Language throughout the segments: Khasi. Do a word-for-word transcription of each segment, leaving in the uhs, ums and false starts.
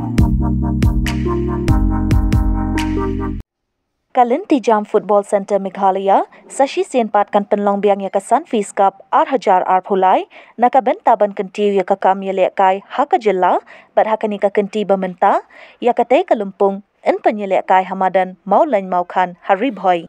Ka Lynti Jam Football Centre Meghalaya sa shisien pat kan pynlong biang ïa ka Sunfeast Cup ar hajar arphew lai na ka bynta ban kyntiew ïa ka kam ïalehkai ha ka jylla, bad ha kane ka kynti ba mynta ïa katei ka lympung yn pynïalehkai ha madan Mawlaiñ Mawkhan ha Ri Bhoi.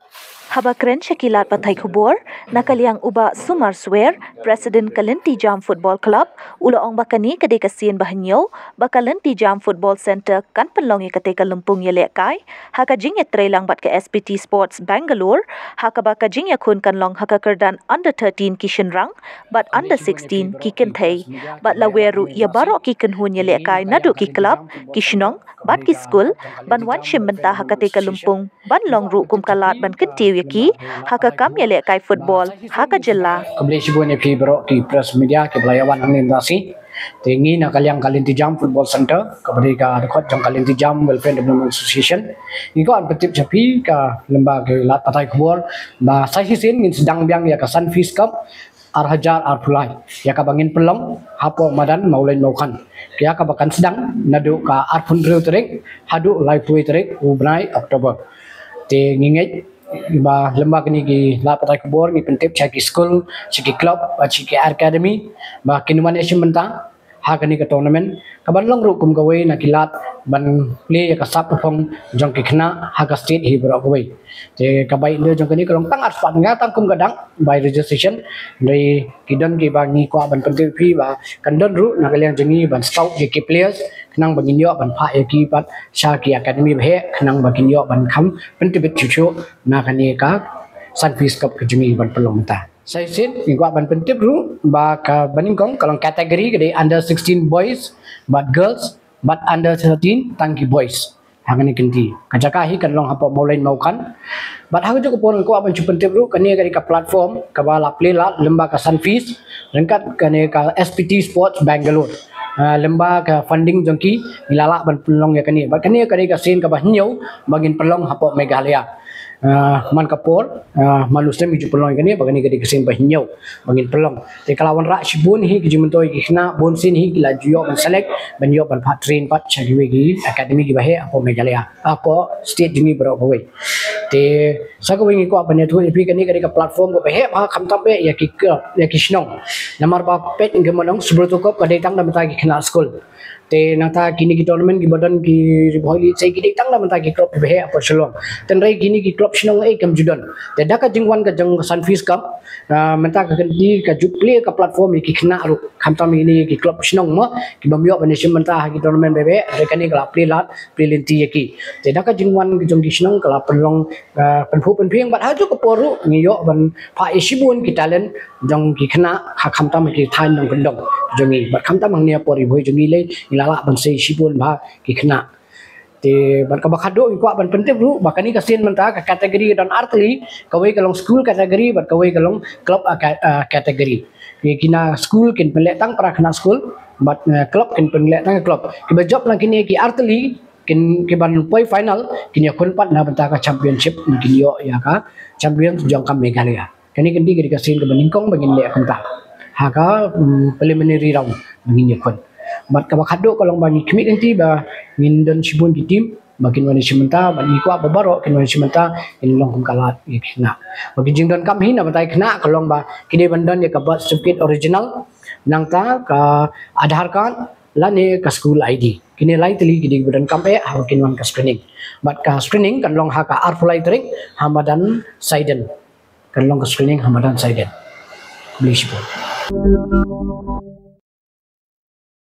Haba kren sha ki lad pathai khubor, na ka liang u Bah Sumar Swer, President ka Lynti Jam Football Club, u la ong ba kane ka dei ka sien ba hynñiew ba ka Lynti Jam Football Centre kan pynlong ïa katei ka lympung ïalehkai ha ka jingïatreilang bad ka S P T Sports Bangalore, ha kaba ka jingïakhun kan long ha ka kyrdan under thirteen ki shynrang bad under sixteen ki kynthei. Bad la wer ruh ïa baroh ki kynhun ïalehkai naduh ki club, ki shnong bad ki skul ban wan shim bynta ha katei ka lympung, ban long ruh kum ka lad ban kyntiew ïa ki ha ka kam ïalehkai football ha ka jylla. Khublei shibun ïa phi baroh ki press media kiba la ïa wan hangne mynta shi. Te ngi na ka liang ka Lynti Jam Football Centre, kaba dei ka dkhot jong ka Lynti Jam Welfare Development Association, ngi kwah ban pyntip sha phi ka lyngba ki lad pathai khubor ba sa shisien ngin sdang biang ïa ka Sunfeast Cup ar hajar arphew lai, ïa kaba ngin pynlong hapoh madan Mawlaiñ Mawkhan, ïa kaba kan sdang naduh ka arphew hynriew tarik haduh laiphew tarik u bnai October. Te ngi ngeit ba lyngba kine ki lad pathai khubor ngi pyntip sha ki skul, sha ki club bad sha ki academy ba kin wan ïashim bynta ha kane ka tournament, kaban long ruh kum kawei na ki lad ban plie ïa ka sap ka phong jong ki khynnah ha ka state hi baroh kawei. Te ka bai India jong kane ka long tang arspah tyngka tang kum ka dak bai registration. Hynrei ki don kiba ngi kwah ban pyntip phi ba kan don ruh na ka liang jong ngi ban scout ïa ki players khnang ba ngin ïoh ban phah ïa ki pat sha ki academy ba heh khnang ba kin ïoh ban kham pyntbit shuh shuh na kane ka Sunfeast Cup ka jong ngi ban pynlong mynta. Sa shisien ngi kwah ban pyntip ruh ba kaba nyngkong ka long category ka dei under sixteen boys bad girls bad under thirteen tang ki boys. Ha kane ka kynti ka jaka hi kan long hapoh Mawlaiñ Mawkhan. Bad ha kajuh ka por ngi kwah ban shu pyntip ruh kane ka dei ka platform kaba la plie lad lyngba ka Sunfeast ryngkat kane ka S P T Sports Bangalore. Ah, lyngba ka funding jong ki ngi la lah ban pynlong ïa kane. Bad kane ka dei ka sien kaba hynñiew ba ngin pynlong hapoh Meghalaya. Ah, man ka por, ah, man u snem ngi ju pynlong ïa kane, ba kane ka dei ka sien ba hynñiew ba ngin pynlong. Te ka la wanrah shibun hi ki jingmyntoi ki khynnah, bun sien hi ki la ju ïoh ban select ban ïoh ban phah train pat sha kiwei ki academy kiba heh hapoh Meghalaya, hapoh state jong ngi baroh kawei. Te sa kawei ngi kwah ban ïathuh ïa phi kane ka dei ka platform kaba heh bha khamtam eh ïa ki, ïa ki shnong. Namar ba peit ngi mano Subrata Cup ka dei tang na bynta ki khynnah skul. Te nangta kine ki tournament kiba don ki Ri Bhoi League, sa ki dei tang na bynta ki club kiba heh hapoh Shillong. Hynrei kine ki club shnong eh kam ju don. Te da ka jingwan ka jong ka Sunfeast Cup, ah, mynta ka kynti ka ju plie ka platform ïa ki khynnah ruh. Khamtam ïa kine ki club shnong mo kiba ym ïoh ban ïashim bynta ha ki tournament ba heh, hynrei kane ka la plie lad plie lynti ïa ki. Te da ka jingwan ka jong ki shnong ka la pynlong, ah, pynphuh pynphieng bad ha kajuh ka por ruh ngi ïoh ban phah ïa shibun ki talent jong ki khynnah ha khamtam ha ki thaiñ nongkyndong jong ngi. Bad khamtam hangne hapoh Ri Bhoi jong ngi lei ngi la lah ban sei shibun bha ki khynnah. Te bad kaba khatduh ngi kwah ban pyntip ruh ba kane ka sien mynta ka category ka don ar tylli, kawei ka long school category bad kawei ka long club, ah, ca-, ah, category. Ki, kine school kin pynleh tang para khynnah school bad, eh, club kin pynleh tang club. Kiba jop na kine ki ar tylli kin, kiban poi final kin ïakhun pat na bynta ka championship, kin ïoh ïa ka champion jong ka Meghalaya. Kane ka dei ka sien kaba nyngkong ba ngin leh kumta ha ka, mm, preliminary round ba ngin ïakhun. Bad kaba khatduh ka long ba ngi khmih lynti ba ngin don shibun ki team ba kin wan ïashim bynta, bad ngi kwah ba baroh kin wan ïashim bynta, kin long kum ka lad ïa ki khynnah. Ba ki jingdonkam hi na bynta ki khynnah ka long ba ki dei ban don ïa ka birth certificate original, nangta ka Aadhaar card lane ka school I D. Kine lai tylli ki dei ba donkam eh haba kin wan ka screening. Bad ka screening kan long ha ka arphew lai tarik ha madan Saiden. Kan long ka screening ha madan Saiden. Khublei shibun.